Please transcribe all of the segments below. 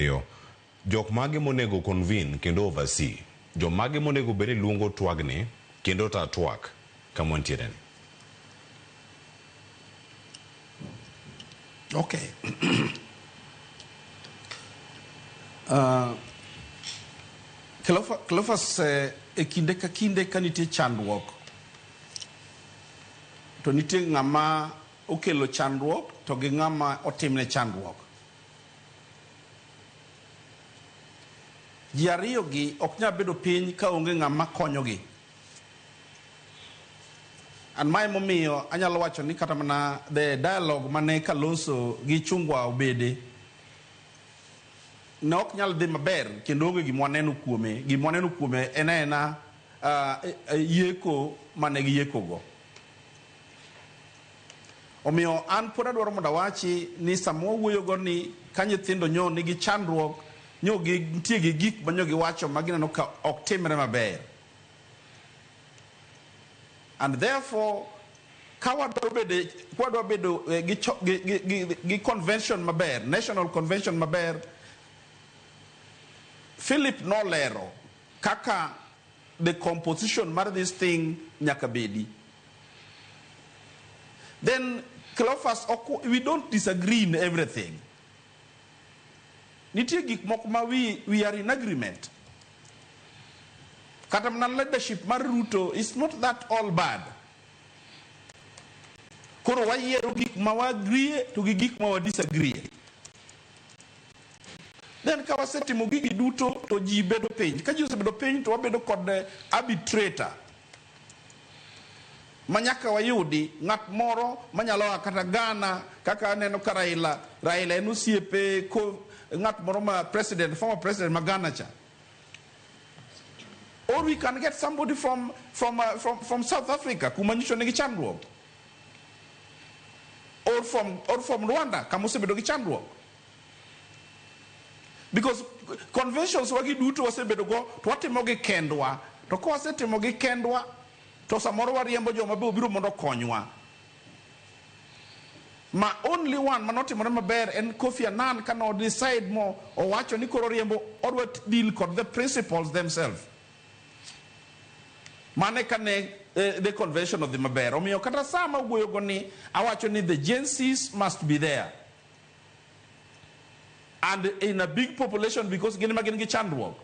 Yo. Jok mage monego convene kendo oversee? Jomage monego bed ni luongo twagni kendo ta twak kama wantiere ni? Okay. Cleophas, e kinde ka kinde ka nitie chandruok to nitie ng'ama okelo chandruok to gi ng'ama otimne chandruok. Ji ariyo gi ok nyal bedo piny ka onge ng'ama konyogi. And mae momiyo anyalo wacho ni kata mana the dialogue mane Kalonzo gi Chungwa obede ne ok nyal dhi maber kendo onge gima waneno kuome. Gima waneno kuome en aena yeko mane giyeko go. Omiyo an pod adwaro mondo awachi ni sama wawuoyo go ni ka nyithindo nyo nigi chandruok, nyo gintie gi gik ma nyo giwacho ma gineno ka ok timre maber. And therefore, ka wadwa bedo, wadwa bedo gi convention maber, national convention maber, Philip nolero kaka the composition mar this thing nyaka bedi. Then Cleophas, we don't disagree in everything. Nitie gik moko ma we are in agreement. Kata mana leadership mar Ruto is not that all bad. Koro wayiero gik ma wa agree to gi gik ma wa disagree. Then ka wasetimo gigi duto to ji bedo piny. Ka ji osebedo piny to wabedo kod arbitrator. Ma nyaka wayudi ng'at moro manyalo a kata Ghana, kaka aneno ka Raila, Raila en osiepe ko ng'at moro ma president, former president ma Ghana cha. Or we can get somebody from South Africa, kuma nyiso nigi chandruok. Or from Rwanda, kama osebedo gi chandruok. Because conventions wagi duto wasebedo go, to watimo gi kendwa. To ka wasetimo gi kendwa, to samoro wariembo joma be obiro mondo okonywa. Ma only one manotimore maber en Kofi Annan ka no decide mo owacho ni koro riembo odwa deal kod the principles themselves. Mane kane the convention odhi maber. Omiyo kata sama wuoyo go ni awacho ni the Gen Zs must be there. And in a big population because gin ma gin gi chandruok.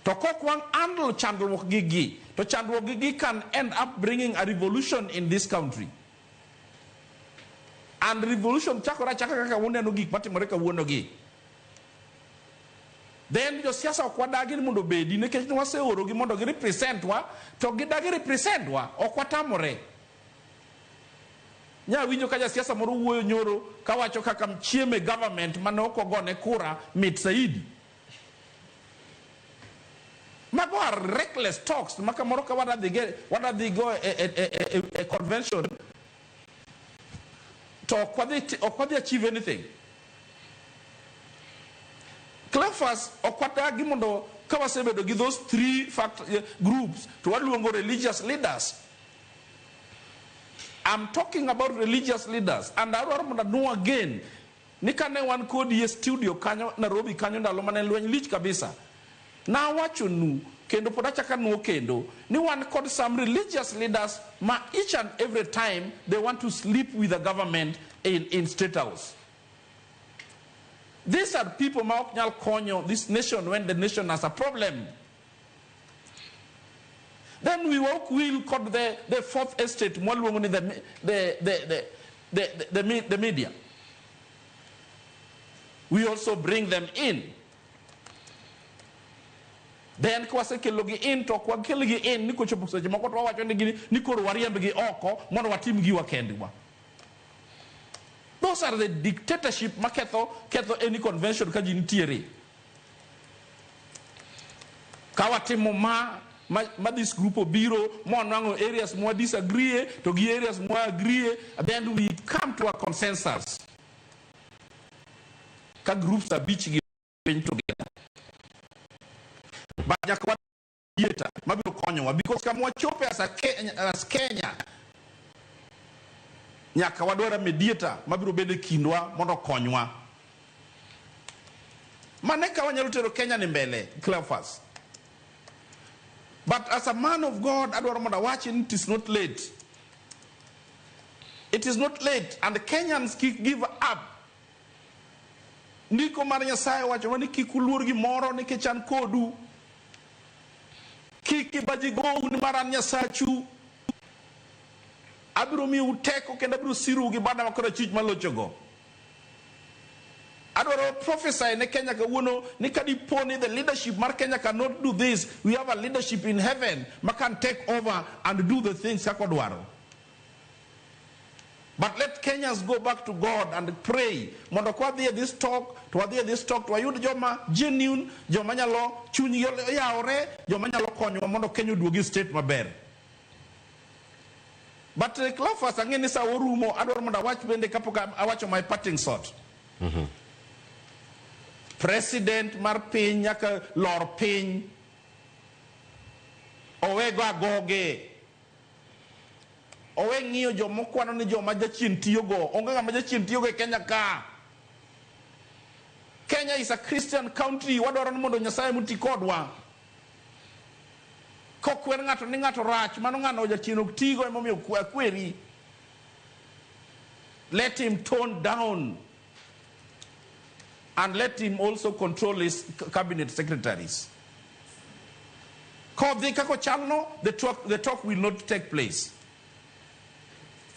To kok wan handle chandruok gi gi, to chandruok gi gi can end up bringing a revolution in this country. And revolution chakore achaka kaka uneno gik matimore kawuono gi. Then josiasa ok wadagi ni mondo obedi nikech ne waseorogi mondo gi represent wa, to gidagi represent wa, ok watamore. Nya winjo ka jasiasa moro wuoyo nyoro kawacho kaka chieme government mane ok ogone kura mit saidi. Mago are reckless talks ma kamoro ka wadadhi go e convention to ok wadhi achieve anything. Cleophas ok wadagi mondo ka wasebedo gi those three fact groups to waluongo religious leaders. I'm talking about religious leaders and adwaro mondo anuo again ni kane wan kodi e studio kanyo Nairobi kanyo ndalo mane lweny lich kabisa, nawachonu kendo pod achako anuo kendo ni wan kod some religious leaders ma each and every time they want to sleep with the government in State House. These are people ma ok nyal konyo this nation when the nation has a problem. Then we ok will kod the fourth estate mwaluongo ni the media. We also bring them in. Then ka wasekelogi in to ok wakelgi in ni kochopo seche moko to wawacho ni gini ni koro wariembgi oko mondo watim giwa kendwa. Those are the dictatorship maketho ketho any convention ka ji nitiere. Ka watimo ma this group obiro monwang'o areas mwa disagree to gi areas mwa agree, then we come to a consensus. Ka groups abich gi piny together. But nyaka wa mediator mabiro konyowa because kama wachope as Kenya nyaka wadwar a mediator mabiro bedo e kindwa mondo okonywa. Mane ka wanyalo tero Kenya ni mbele, Cleophas. But as a man of God, adwaro mondo awachi ni it is not late. It is not late and Kenyans kik give up. Ndiko mar Nyasaye wacho ni kik uluor gimoro nikech an kodu. Kik kibaji gou nimar an Nyasachu. Abiro miyou teko kendo abiro sirou gi bada ma korachwich malochogo. Adwaro prophesy ne Kenya kawuono ni kadipo ni the leadership mar Kenya cannot do this, we have a leadership in heaven ma can take over and do the things kaka odwaro. But let Kenyans go back to God and pray mondo ka wadhi e this talk to wadhi e this talk to wayud joma genuine, joma nyalo chunygi oyawore, joma nyalo konyowa mondo Kenya oduogi state maber. But Cleophas, ang'e ni sa orumo, adwaro mondo awach bende kapok awacho my parting shot. President mar piny nyaka lor piny owego agoge owe ng'iyo jomokwano ni joma jachien tiyogo. Onge ng'ama jachien tiyogo e Kenya ka. Kenya is a Christian country. Wadwaro ni mondo Nyasaye moti kodwa. Kokwer ng'ato ni ng'ato rach, mano ng'ano jachien ok tigo, emomiyo akweri. Let him tone down and let him also control his cabinet secretaries. Kodhi kako chalno, the talk will not take place.